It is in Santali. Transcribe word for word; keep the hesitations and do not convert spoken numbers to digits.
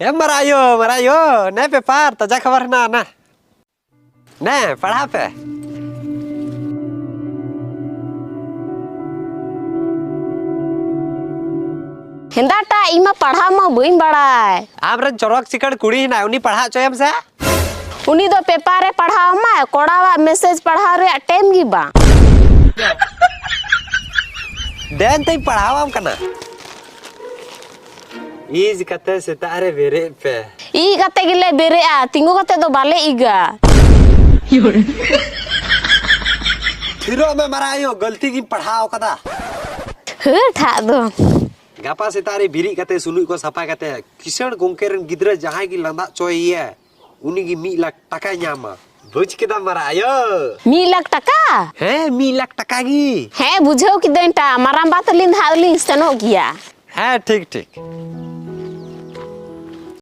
ᱮ ᱢᱟᱨᱟᱭᱳ, ᱢᱟᱨᱟᱭᱳ, ᱱᱮ ᱯᱮᱯᱟᱨ, ᱛᱟᱡᱟ ᱠᱷᱚᱵᱚᱨ ᱦᱮᱱᱟᱜᱼᱟ ᱱᱟ᱾ ᱱᱮ, ᱯᱟᱲᱦᱟᱣ ᱯᱮ᱾ ᱦᱮᱸᱫᱟᱴᱟ, ᱤᱧ ᱢᱟ ᱯᱟᱲᱦᱟᱣ ᱢᱟ ᱵᱟᱹᱧ ᱵᱟᱲᱟᱭ᱾ ᱟᱢᱨᱮᱱ ᱪᱚᱨᱚᱠ ᱪᱤᱠᱟᱹᱲ ᱠᱩᱲᱤ ᱦᱮᱱᱟᱭ, ᱩᱱᱤ ᱯᱟᱲᱦᱟᱣ ᱦᱚᱪᱚᱭᱮᱢ ᱥᱮ᱾ ᱩᱱᱤ ᱫᱚ ᱯᱮᱯᱟᱨ ᱨᱮ ᱯᱟᱲᱦᱟᱣ ᱟᱢᱟᱭ, ᱠᱚᱲᱟᱣᱟᱜ ᱢᱮᱥᱮᱡᱽ ᱯᱟᱲᱦᱟᱣ ᱨᱮᱭᱟᱜ ᱴᱟᱭᱤᱢ ᱜᱮ ᱵᱟᱝ᱾ ᱫᱮᱱ ᱛᱮᱧ ᱯᱟᱲᱦᱟᱣᱟᱢ ᱠᱟᱱᱟ᱾ ᱤᱡ ᱠᱟᱛᱮ ᱥᱮᱛᱟᱜ ᱨᱮ ᱵᱮᱨᱮᱫ ᱯᱮ᱾ ᱤᱡ ᱠᱟᱛᱮ ᱜᱮᱞᱮ ᱵᱮᱨᱮᱫᱼᱟ, ᱛᱤᱸᱜᱩ ᱠᱟᱛᱮ ᱫᱚ ᱵᱟᱞᱮ ᱤᱡᱟ᱾ ᱛᱷᱤᱨᱚᱜ ᱢᱮ ᱢᱟᱨᱟᱝ ᱟᱭᱳ, ᱜᱟᱹᱞᱛᱤ ᱜᱤᱧ ᱯᱟᱲᱦᱟᱣ ᱠᱟᱫᱟ᱾ ᱦᱟᱹᱴ ᱦᱟᱜ ᱫᱚ᱾ ᱜᱟᱯᱟ ᱥᱮᱛᱟᱜ ᱨᱮ ᱵᱮᱨᱮᱫ ᱠᱟᱛᱮ ᱥᱩᱱᱩᱡ ᱠᱚ ᱥᱟᱯᱷᱟ ᱠᱟᱛᱮ ᱠᱤᱥᱟᱹᱬ ᱜᱚᱝᱠᱮ ᱨᱮᱱ ᱜᱤᱫᱽᱨᱟᱹ ᱡᱟᱦᱟᱸᱭ ᱜᱮ ᱞᱟᱸᱫᱟ ᱦᱚᱪᱚᱭᱮᱭᱟ, ᱩᱱᱤ ᱜᱮ ᱢᱤᱫ ᱞᱟᱠᱷ ᱴᱟᱠᱟᱭ ᱧᱟᱢᱟ᱾ ᱵᱩᱡᱽ ᱠᱮᱫᱟᱢ ᱢᱟᱨᱟᱝ ᱟᱭᱳ? ᱢᱤᱫ ᱞᱟᱠᱷ ᱴᱟᱠᱟ? ᱦᱮᱸ, ᱢᱤᱫ ᱞᱟᱠᱷ ᱴᱟᱠᱟ ᱜᱮ᱾ ᱦᱮᱸ, ᱵᱩᱡᱷᱟᱹᱣ ᱠᱤᱫᱟᱹᱧ ᱴᱟ, ᱢᱟᱨᱟᱝᱵᱟ ᱛᱟᱹᱞᱤᱧ ᱫᱚ ᱦᱟᱸᱜ ᱞᱤᱧ ᱥᱮᱱᱚᱜ ᱜᱮᱭᱟ᱾ ᱦᱮᱸ, ᱴᱷᱤᱠ, ᱴᱷᱤᱠ᱾